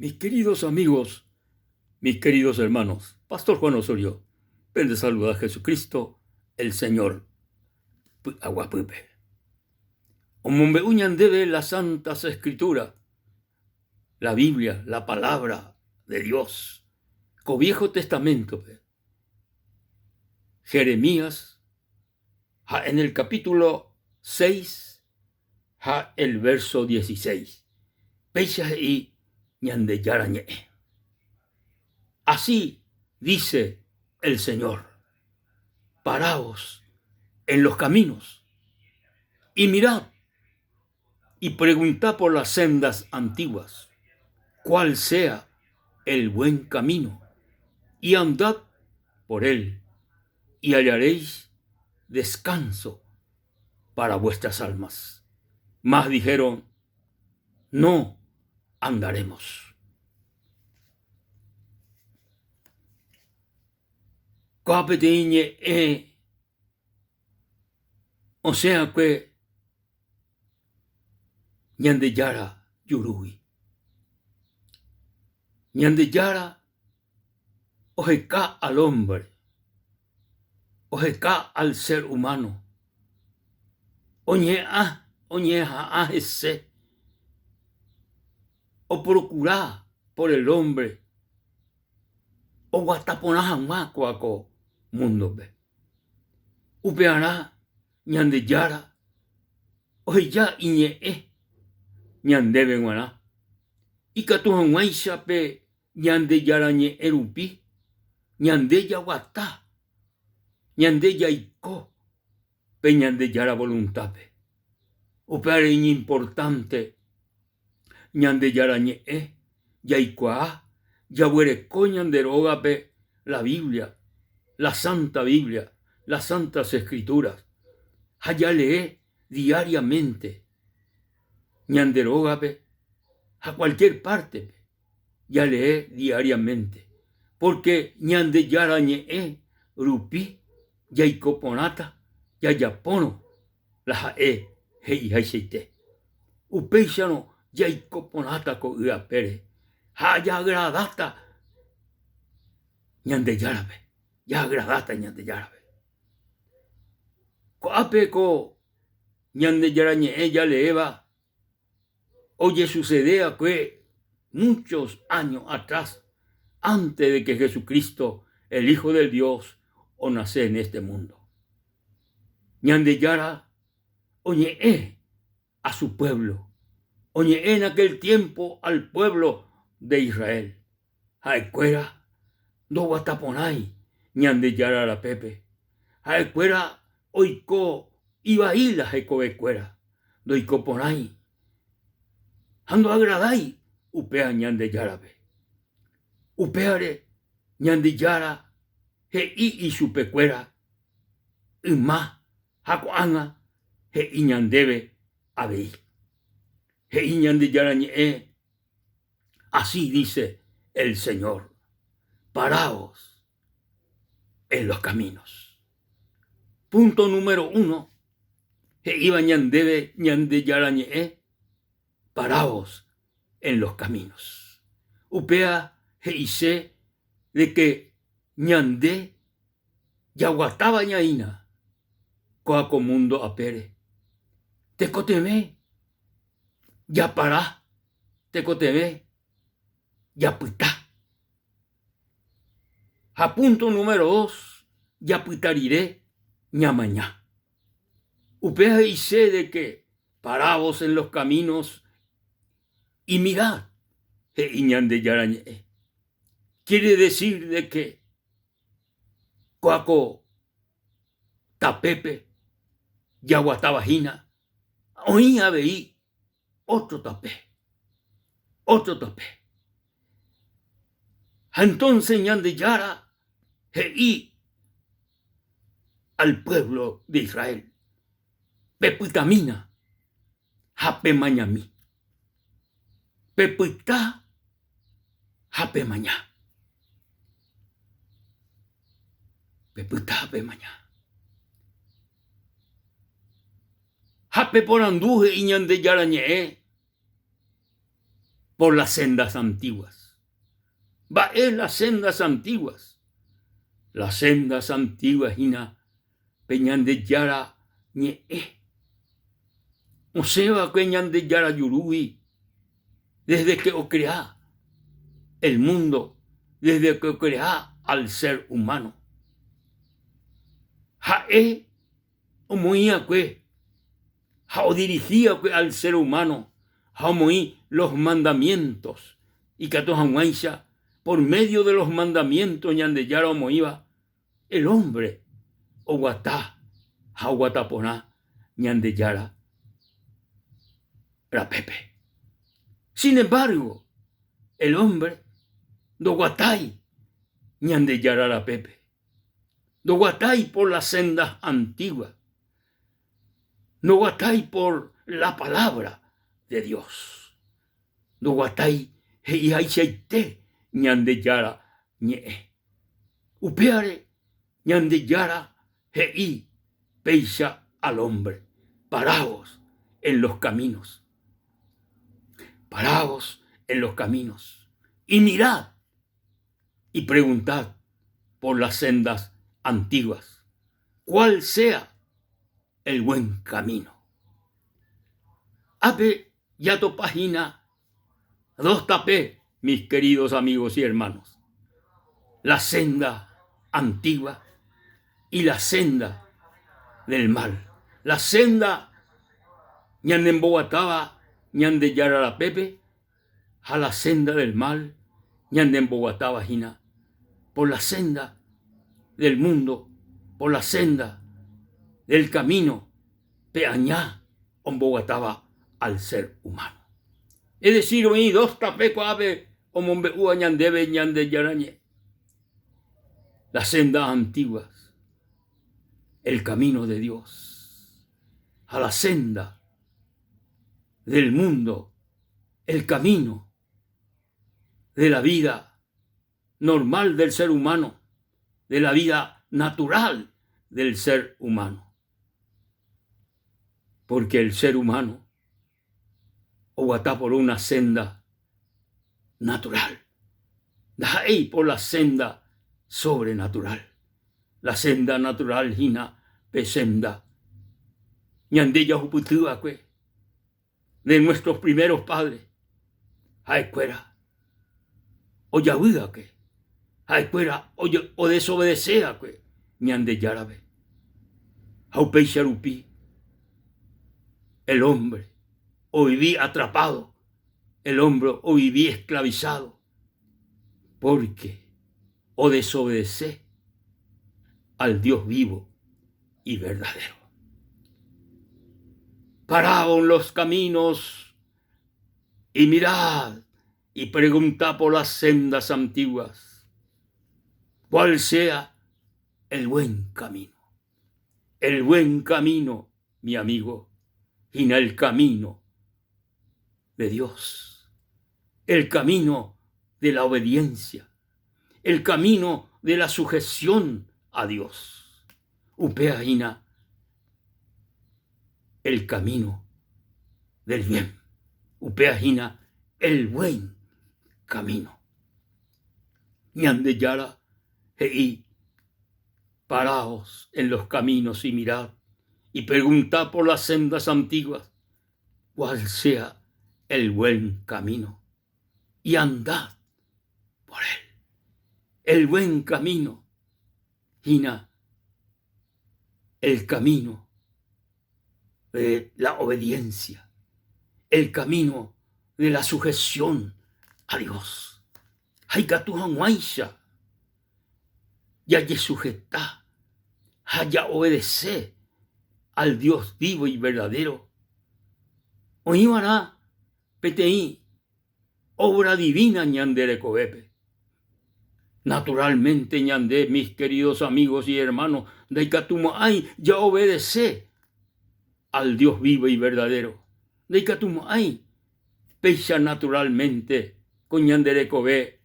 Mis queridos amigos, mis queridos hermanos, Pastor Juan Osorio, pende saluda Jesucristo, el Señor. Py'aguapýpe. Omombe'u ñandéve las Santas Escrituras, la Biblia, la Palabra de Dios, ko Viejo Testamento-pe. Jeremías ha en el capítulo 6 ha el verso 16. Péicha he'i Ñandejára Ñe'ẽ. Así dice el Señor, paraos en los caminos y mirad y preguntad por las sendas antiguas, cuál sea el buen camino, y andad por él, y hallaréis descanso para vuestras almas. Mas dijeron, no andaremos. Kóa peteĩ ñe'ẽ osẽ'akue Ñandejára jurúgui. Ñandejára oheka al hombre, oheka al ser humano, oñeha'ã oñeha'ã hese, oprocura por el hombre oguata porã hag̃ua kóa ko mundo-pe. Upearã Ñandejára oheja iñe'ẽ ñandéve g̃uarã, ikatu hag̃uáicha pe Ñandejára ñe'ẽ rupi ñande jaguata, ñande jaiko pe Ñandejára voluntápe. Upévare iñimportánte Ñandejára ñe'ẽ jaikuaa jaguereko ñande rógape la Biblia, la Santa Biblia, las Santas Escrituras, ha jalee diariamente ñande rógape ha cualquier pártepe jalee diariamente, pórke Ñandejára ñe'ẽ rupi jaiko porãta jajapórõ la ha'e he'ihaichaite. Upéicharõ jaiko porãta ko y apére ha jaagradáta Ñandejárape, jaagradáta Ñandejárape. Ko'ápe ko Ñandejára Ñe'ẽ jaleéva ojesucede va'ekue muchos años atrás, antes de que Jesucristo, el Hijo del Dios, onace en este mundo. Ñandejára oñe'ẽ a su pueblo, oñe'ẽ en aquel tiempo al pueblo de Israel. Ha'ekuéra ndoguataporãi Ñandejára rapépe. Ha'ekuéra oiko ivai la hekovekuéra, ndoikoporãi ha ndoagradái upéva Ñandejárape. Upévare Ñandejára he'i ichupekuéra yma ha ko'ág̃a he'i ñandéve avei. He'i Ñandejára Ñe'ẽ Así dice el Señor, paraos en los caminos. Punto número uno, he'íva ñandéve Ñandejára Ñe'ẽ, paraos en los caminos. Upéva he'ise de que ñande jaguatáva ñaína kóa ko mundo apére. Tekotevẽ japara tekotevẽ japyta. Ha punto número dos, japyta rire ñamaña. Upéva he'ise de que paraos en los caminos y mirad, he'i Ñandejára Ñe'ẽ. Quiere decir de que kóa ko tapépe jaguatáva hína oĩ avei Ótro tape, ótro tape. Ha entonce Ñandejára he'i al pueblo de Israel, Pepytamína ha pemañami. Pepyta ha pemaña. Pepyta ha pemaña. Ha peporandu he'i Ñandejára Ñe'ẽ. Por las sendas antiguas. Mba'e las sendas antiguas? Las sendas antiguas hína pe Ñandejára ñe'ẽ osẽva'ekue Ñandejára jurúgui desde que ocrea el mundo, desde que ocrea al ser humano. Ha'e omoĩ'akue ha odirihi'akue al ser humano ha omoĩ los mandamientos ikatu hag̃uáicha por medio de los mandamientos Ñandejára omoĩva el hombre oguata ha oguata porã Ñandejára rapépe. Sin embargo, el hombre ndoguatái Ñandejára rapépe. Ndoguatái por las sendas antiguas, ndoguatái por la palabra de Dios, ndoguatái he'ihaichaite Ñandejára ñe'ẽ. Upévare Ñandejára he'i péicha al hombre, Paraos en los caminos, paraos en los caminos y mirad y preguntad por las sendas antiguas, cuál sea el buen camino. Ápe jatopa hína dos tape, mis queridos amigos y hermanos, la senda antigua y la senda del mal. La senda ñanemboguatáva Ñandejára rapépe ha la senda del mal ñanemboguatáva hína por la senda del mundo, por la senda del camino pe aña omboguatáva al ser humano. Es decir, oĩ dos tape ko'ápe omombe'úva ñandéve Ñandejára ñe'ẽ. Las sendas antiguas, el camino de Dios, ha la senda del mundo, el camino de la vida normal del ser humano, de la vida natural del ser humano. Porque el ser humano oguata por una senda natural, ndaha'éi por la senda sobrenatural. La senda natural hína pe senda ñande jahupyty va'ekue de nuestros primeros padres. Ha'ekuéra ojavy va'ekue, ha'ekuéra odesobedece va'ekue Ñandejárape. Ha upéicha rupi el hombre ovivi atrapado, el hombre ovivi esclavizado, porque odesobedece al Dios vivo y verdadero. Paraos los caminos y mirad y preguntad por las sendas antiguas, cuál sea el buen camino. El buen camino, mi amigo, y el camino de Dios, el camino de la obediencia, el camino de la sujeción a Dios. Upéva hína el camino del bien. Upéva hína el buen camino. Ñandejára he'i, Paraos en los caminos y mirad, y preguntad por las sendas antiguas, cuál sea el buen camino, y andad por él. El buen camino hína el camino de la obediencia, el camino de la sujeción a Dios. Ha ikatu hag̃uáicha jajesujeta ha jaobedece al Dios vivo y verdadero, oĩva'erã peteĩ obra divina ñande rekovépe. Naturalmente ñande, mis queridos amigos y hermanos, ndaikatumo'ãi jaobedece al Dios vivo y verdadero. Ndaikatumo'ãi péicha naturalmente ko ñande rekove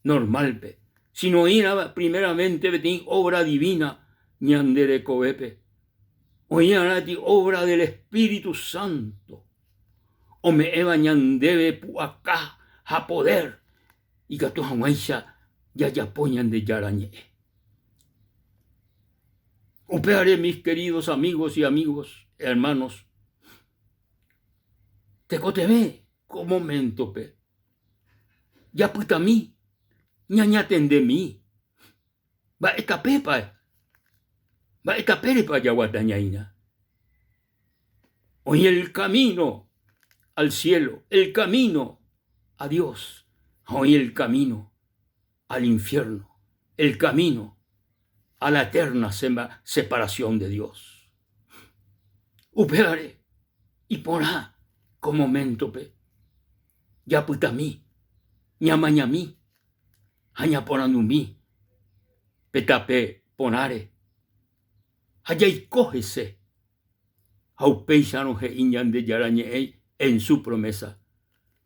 normal-pe, sino oĩrã primeramente peteĩ obra divina ñande rekovépe. Oĩrã peteĩ obra del Espíritu Santo ome'ẽva ñandéve pu'aka. ha poder ikatu hag̃uáicha jajapo Ñandejára ñe'ẽ. Upévare mis queridos amigos y amigos, hermanos, tekotevẽ ko momento-pe japytami, ñañatendemi mba'e tapépa, mba'e tapérepa jaguata ñaína. Oĩ el camino al cielo, el camino a Dios, ha oĩ el camino al infierno, el camino a la eterna separación de Dios. Upévare iporã ko momento-pe japytami, ñamañami ha ñaporandumi pe tape porãre ha jaiko hese. Ha upéicharõ he'i Ñandejára Ñe'ẽ en su promesa,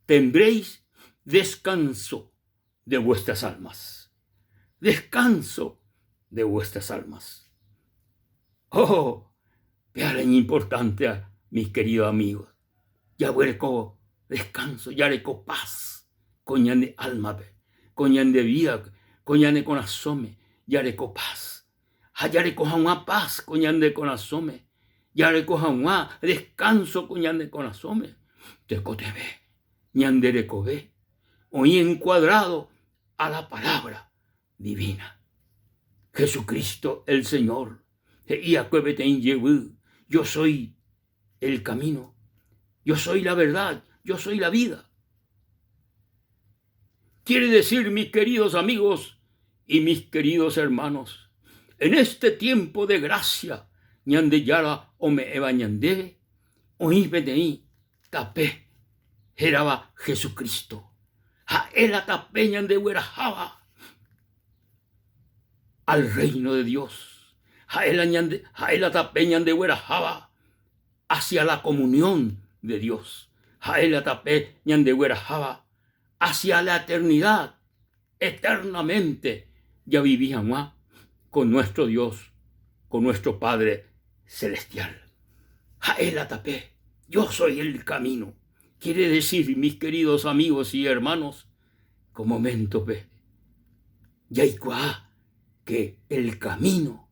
Tendréis descanso de vuestras almas. Descanso de vuestras almas. Oh, péare iñimportánte, mis queridos amigos, jaguereko descanso, jareko paz ko ñane álmape, ko ñande vida-pe, ko ñane korasõme, jareko paz. Ha jareko hag̃ua paz ko ñande korasõme, jareko hag̃ua descanso ko ñane korasõme, tekotevẽ ñande rekove oĩ encuadrado a la palabra divina. Jesucristo el Señor he'i akue peteĩ jevy, Yo soy el camino, yo soy la verdad, yo soy la vida. Quiere decir, mis queridos amigos y mis queridos hermanos, en este tiempo de gracia, Ñandejára ome'ẽva ñandéve, oĩ peteĩ tape hérava Jesucristo. Ha'e la tape ñandegueraháva al reino de Dios. Ha'e la ñande, ha'e la tape ñandegueraháva hacia la comunión de Dios. Ha'e la tape ñandegueraháva hacia la eternidad, eternamente javivi hag̃ua con nuestro Dios, con nuestro Padre Celestial. Ha'e la tape, yo soy el camino. Quiere decir, mis queridos amigos y hermanos, ko momento-pe jaikuaa que el camino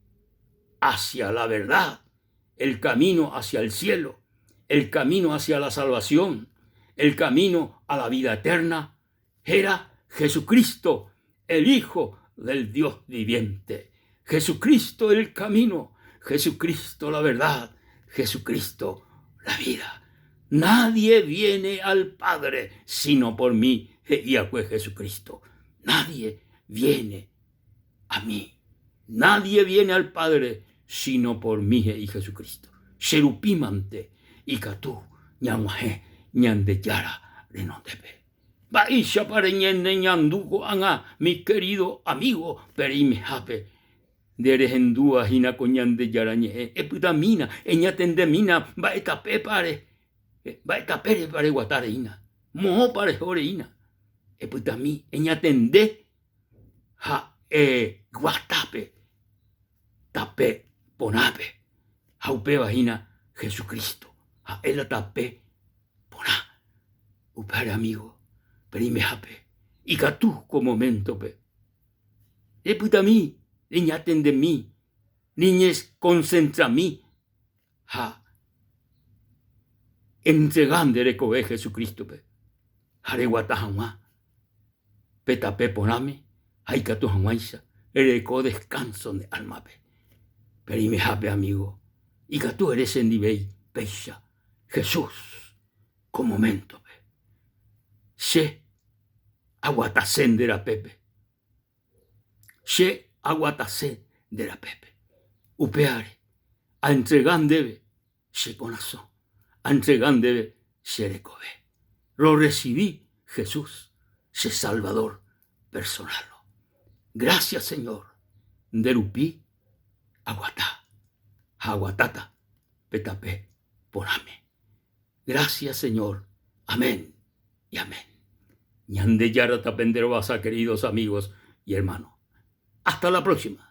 hacia la verdad, el camino hacia el cielo, el camino hacia la salvación, el camino a la vida eterna, héra Jesucristo, el Hijo del Dios viviente. Jesucristo el camino, Jesucristo la verdad, Jesucristo la vida. Nadie viene al Padre sino por mí, he'i akue Jesucristo. Nadie viene a mí. Nadie viene al Padre sino por mí, he'i Jesucristo. Che rupímante ikatu ñag̃uahẽ Ñandejára renondépe. Mba'éichapa reñeneñandu ko'ág̃a mi querido amigo pe reimehápe nde rehendúva hína ko Ñandejára Ñe'ẽ? Epytamína, eñatendemína mba'e tapépa re, mba'e tapérepa reguata reína, moõpa reho reína. Epytami, eñatende ha eguatápe tape porãpe, ha upéva hína Jesucristo, ha'e la tape porã. Upévare amigo, pereimehápe ikatu ko momento-pe repytami, reñatendemi, reñekonsentrami ha entrega nde rekove Jesucristo-pe ha reguata hag̃ua pe tape porãme ha ikatu hag̃uáicha rereko descanso nde alma-pe. Pereimehápe amigo, ikatu ere chendivéi péicha, Jesús, ko momento-pe, che aguatase nde rapépe, che aguatase nde rapépe. Upévare aentrega ndéve che korasõ, antrega ndéve che rekove. Rorresivi Jesús che Salvador personal. Gracias Señor, nde rupi aguata ha aguatáta pe tape porãme. Gracias Señor. Amén y amén. Ñandejára tapenderovasa queridos amigos y hermanos. Hasta la próxima.